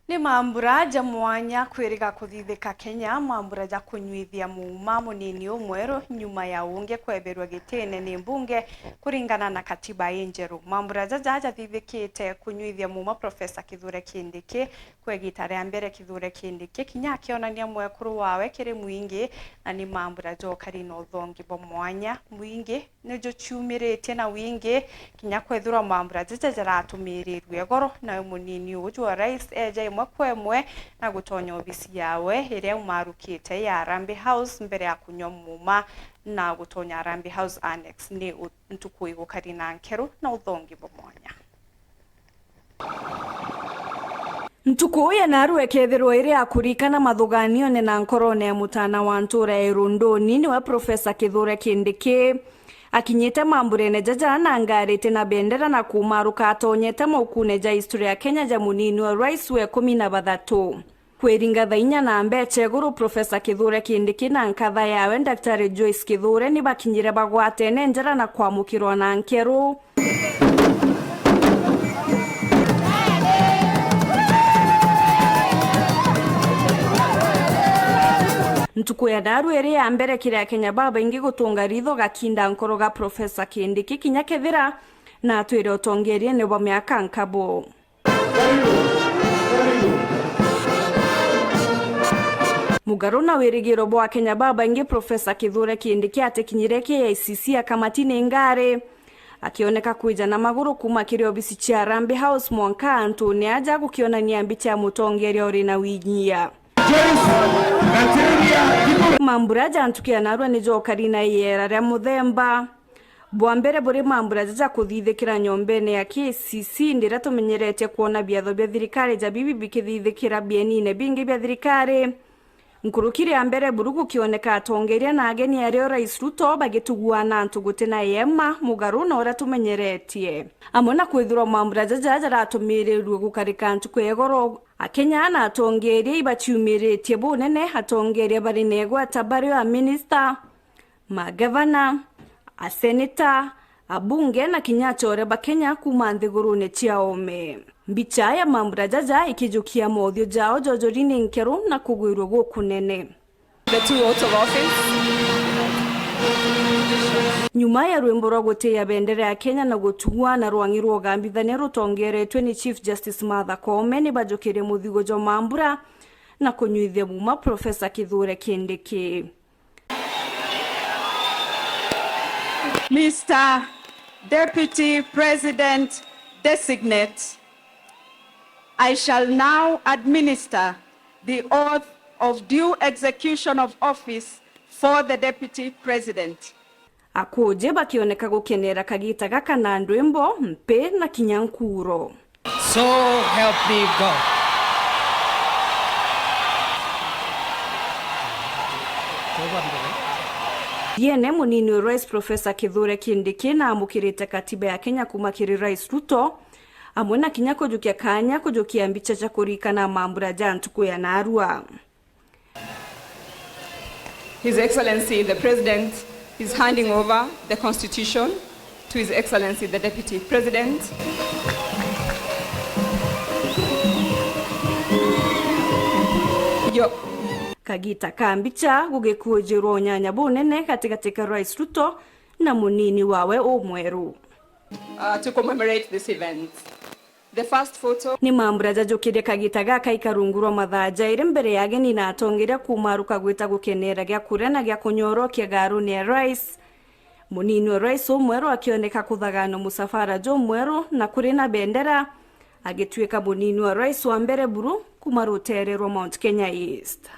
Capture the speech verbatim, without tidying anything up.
Ni mambura ja mwanya kwiriga kuthithika Kenya, mambura ja kunyuithia muuma munini umweru nyuma ya ungi kweberwa gitine ni mbunge kuringana na katiba injeru. Mambura jaja jathithikite kunyuithia muuma Professor Kithure Kindiki kwa igita ria mbere, Kithure Kindiki kinya akionania mwekuru wawe kiri mwingi, na ni mambura jokari na uthongi bwa mwanya mwingi ni juciumiritie na wingi, kinya kwethirwa mambura jaja jaratumirirue goro. Nawe munini uju wa rais eja imwe kwa imwe na gutonya obisi yawe iria umarukite ya Harambee House mbere ya kunywa muuma na gutonya Harambee House Annex ni u-, ntuku igukari na nkeru na uthongi bwa mwanya. Ntuku ya naarua ikethirwa iri ya kurikana mathuganione na nkorone ya mutana wa ntura ya Irunduni, niwe Professor Kithure Kindiki. Akinyite mamburene jaja na ngarite na bendera na kumaruka atonyete maukune ja history ya Kenya ja munini wa rais wa ikumi na bathatu. Kwiringa thaa inya na mbecha iguru, Professor Kithure Kindiki na nkatha yawe Daktari Joyce Kithure ni bakinyire bagwatene njara na kwamukirwa na nkeru. Ntuku ya naarua iri ya mbere kiri Akenya babaingi gutunga ritho gakinda nkoro ga Professor Kindiki kinya kethira na atwire utongeriene bwa miaka nkabo. Mugaru na wirigiro bwa Akenya babaingi, Professor Kithure Kindiki atikinyire K I C C akamati ni ngari, akioneka kwija na maguru kuma kiri obisi cia Harambee House mwanka antune aja gukionania mbicha ya mutongeria uri na winyia. Mambura ja ntuku ya naarua ni jokari na iera ria muthemba. Bwa mbere buri mambura jaja kuthithikira nyombene ya K I C C, ndiria tumenyeretie kwona biatho bia thirikari ja bibi bikithithikira bienine bingi bia thirikari. Nkuruki ria mbere buru gukioneka atongeria na ageni ario Rais Ruto bagitugua na antu guti na iema, mugaru na uria tumenyeretie. Amwe na kwithirwa mambura jaja jaratumirirue gukarika ntuku ya igoro, Akenya na atongeria ibaciumiritie bunene, atongeria bari na igweta bari a minista, magavana, aseneta, abunge na kinya acore ba Kenya kuma nthigurune cia oome. Mbicha ya mambura jaja ikijukia mothiu jao jojori ni nkeru na kugwirua gukunene. The two oaths of office. Nyuma ya rwimbo rwa gutiia bendera ya Kenya na gutugua na rwang'i rwa ugambithania rutongeretwe ni Chief Justice Martha Koome, ni bajukirie muthigo jwa mambura na kunyuithia muuma Professor Kithure Kindiki. Mister Deputy President Designate, I shall now administer the oath of due execution of office for the Deputy President. Akuuji bakioneka gukenera kagita gaka na ndwimbo, mpi na kinya nkuuro. So help me God. Yene munini wa Rais Professor Kithure Kindiki na amukirite katiba ya Kenya kuma kiri Rais Ruto, amwe na kinya kujukia kanya kujukia mbicha cia kurikana mambura ja ntuku ya naarua. His Excellency the President is handing over the Constitution to His Excellency the Deputy President. Yo. Kagita ka mbicha gugikuujirwa unyanya bunene gatigati ka Rais Ruto na munini wawe umweru. Uh, to commemorate this event. The first photo. Ni mambura jajukirie kagita gaka ika rungu rwa mathaa jairi mbere ya ageni na atongeria kumaruka gwita gukenera gia kuria na gia kunyorokia garuni ya Rais. Munini wa Rais umweru akioneka kuthagana musafara jumweru na kuri na bendera, agituika munini wa Rais wa mbere buru kuma rutere rwa Mount Kenya East.